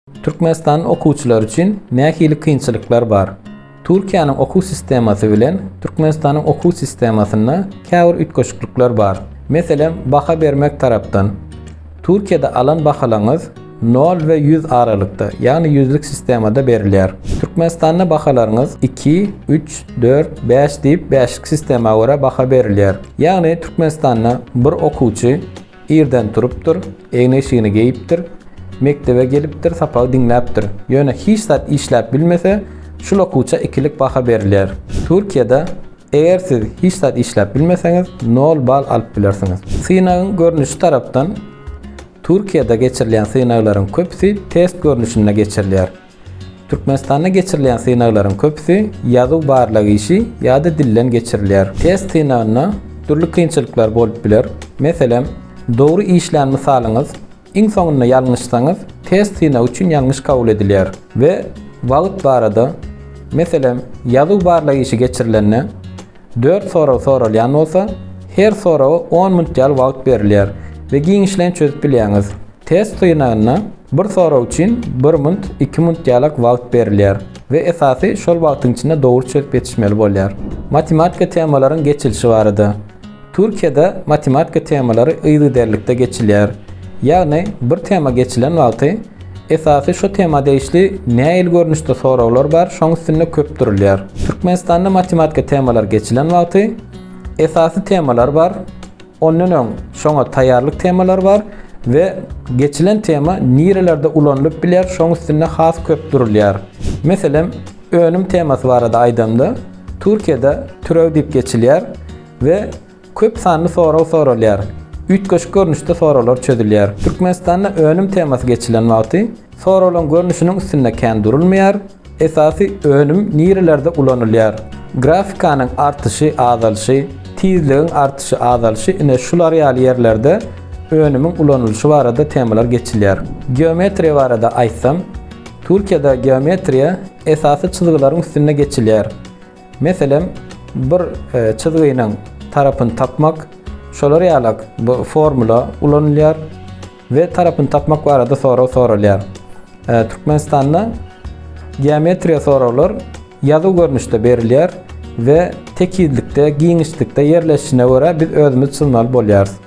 Türkmenistanyň okuwçylary üçin nähili kynçylyklar bar? Türkiýäniň okuw sistemasy bilen Türkmenistanyň okuw sistemasynda käbir üýtgeşiklikler bar. Meselem, baha bermek tarapdan. Türkiýede alan bahalaňyz nol we 100 aralykda, ýagny ýüzlük sistemada berilýär. Türkmenistanda bahalaryňyz 2, 3, 4, 5 diýip bäşlik sistema görä baha berilýär. Ýagny Türkmenistanda bir okuwçy Irden turupdyr, egin-eşigini geýipdir, mekdebe gelipdir, sapagy diňläpdir. Ýöne hiç zat işläp bilmese, şul okuwça ikilik baha berilýär. Türkiýede eger siz hiç zat işläp bilmeseňiz, nol bal alyp bilersiňiz. Synagyň görnüşi tarapdan Türkiýede geçirilýän synaglaryň köpüsi test görnüşinde geçirilýär. Türkmenistanda geçirilýän synaglaryň köpüsi ýazuw barlag işi ýa-da dilden geçirilýär. Test synagynda dürli kynçylyklar bolup biler. Meselem, dogry işlän mysalyňyz iň soňunda ýalňyşsaňyz, test synagy üçin ýalňyş kabul edilýär we wagt barada, meselem, ýazuw barlag işi geçirilende, Dört sorag soralýan bolsa, her soraga on minut ýaly wagt berilýär we giňişleýin çözüp bilýäňiz. Test synagynda bir sorag üçin bir minut, iki minut ýalak wagt berilýär we esasy şol wagtyň içinde dogry çözüp ýetişmeli bolýar. Matematika temalaryň geçilişi barada. Türkiýede matematika temalary yzygiderlikde geçilýär. Ýagny bir tema geçilen wagty esasy şo tema degişli nähili görnüşde soraglar bar şoň üstünde köp durulýar. Türkmenistanda matematika temalary geçilen wagty esasy temalar bar, ondan öň şoňa taýýarlyk temalary bar we geçilen tema nirelerde ulanylyp bilýär şoň üstünde has köp durulýar. Meselem, önüm temasy barada aýdamda Türkiýede türew diýip geçilýär we köp sanly sorag soralýar. Üýtgeşik görnüşde soraglar çözülýär. Türkmenistanda önüm temasy geçilen wagty soraglaryň görnüşiniň üstünde kän durulmaýar, esasy önüm nirelerde ulanylýar. Grafikanyň artyşy, azalyşy, tizligiň artyşy, azalyşy ine şular ýaly ýerlerde önümiň ulanylyşy barada temalar geçilýär. Geometriýa barada aýtsam, Türkiýede geometriýa esasy çyzgylaryň üstünde geçilýär. Meselem, bir e, çyzgynyň tarapyny tapmak, şolar ýalak bu formula ulanylýar we tarapyny tapmak barada sorag soralýar. E, Türkmenistanda geometriýa soraglar ýazuw görnüşde berilýär we tekizlikde, giňişlikde ýerleşişine görä biz özümiz çyzmaly bolýarys.